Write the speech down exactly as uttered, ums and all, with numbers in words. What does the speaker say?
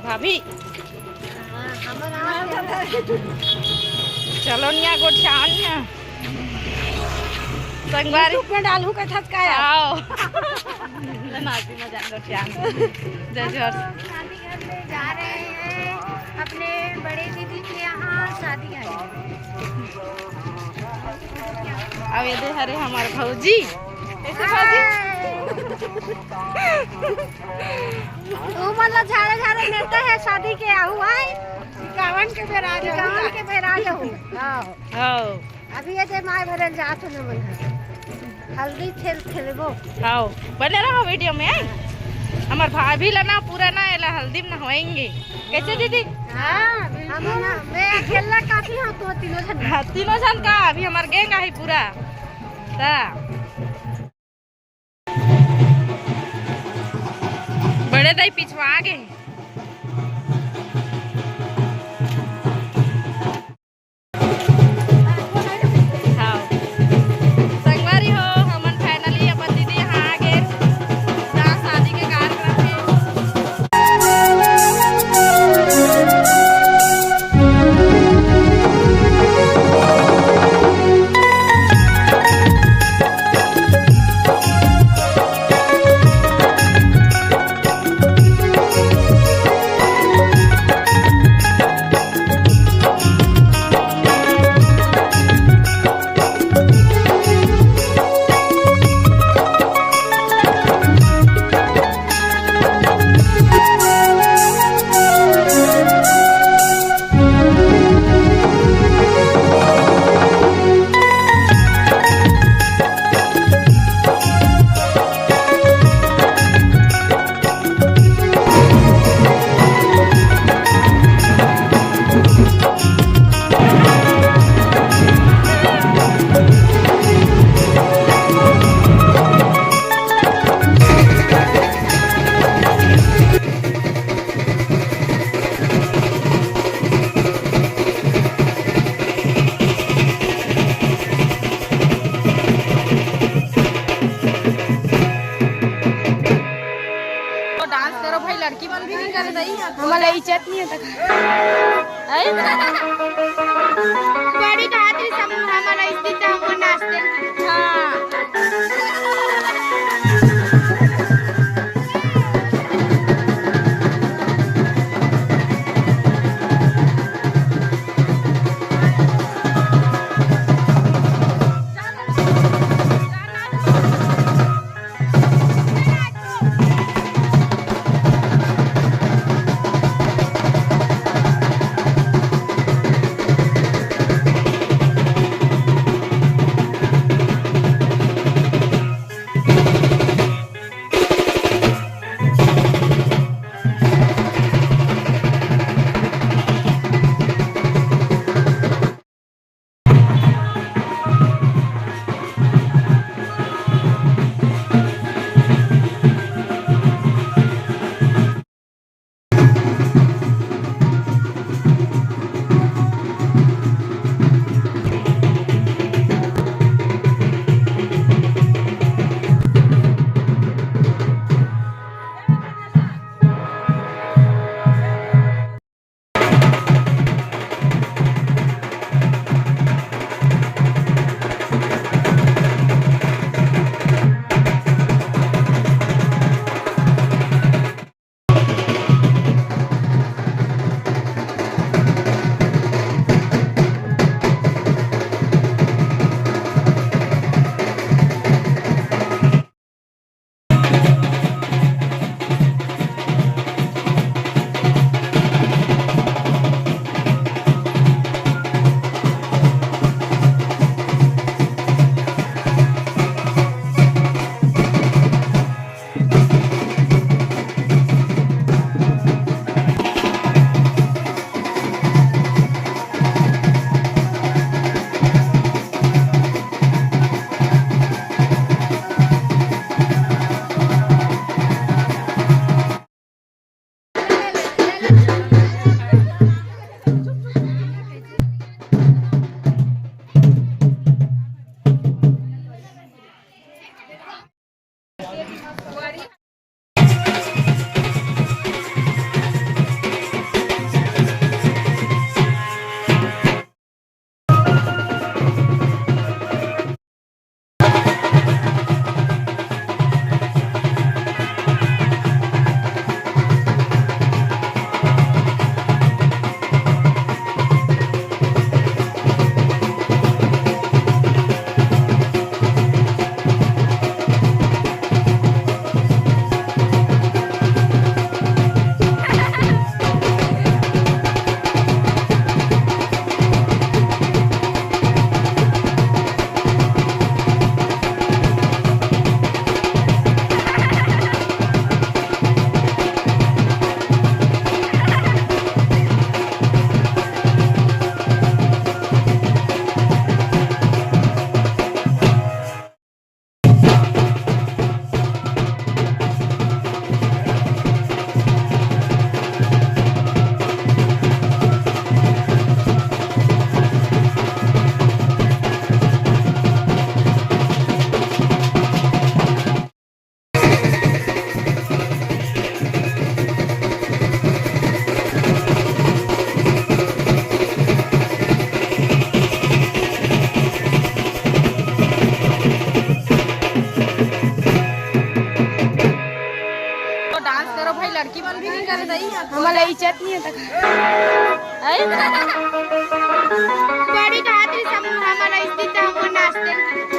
भाभी, चलो निया गोठियान निया। संगवारी YouTube में डालहू कथस का यार? आओ। नाती में जान गोठियान। जय जोहार। शादी घर में जा रहे हैं अपने बड़े दीदी के यहाँ शादी है। अब ये दे हरे हमार भौजी। कैसे भौजी? तू मन ला झाड़े झाड़े नेता है शादी के आहू है। गावन के बेरा जाहू। गावन के बेरा जाहू। हाँ। हाँ। अभी ये दे माय भरन जात हो ना मन है। हल्दी खेल खेलबो। हाँ। बने रहो वीडियो में, आए? हमार भाभी ला ना पूरा ना एला हल्दी में नहवाएंगे। कैसे दीदी? हाँ, बिल्कुल। हम ना, मैं अकेला काफी हूँ, तो तीनों जन। हाँ, तीनों जन का अभी हमार गैंग आई पूरा। ता। बड़े दाई पिछवा गए। हाँ। संगवारी हो, हमन finally अपन दीदी यहाँ आ गए। जहाँ शादी के कार्यक्रम हे। तो डांस करो भाई, लड़की मन भी नहीं करे दई। हमला इज्जत नहीं है तक। हैं? बड़ी कहात रही समूह हमला इज्जत, हम नाचते। हाँ। हमला इज्जत नहीं है तक। आई? बड़ी कहात रही सब हमला इज्जत, हम नाचते।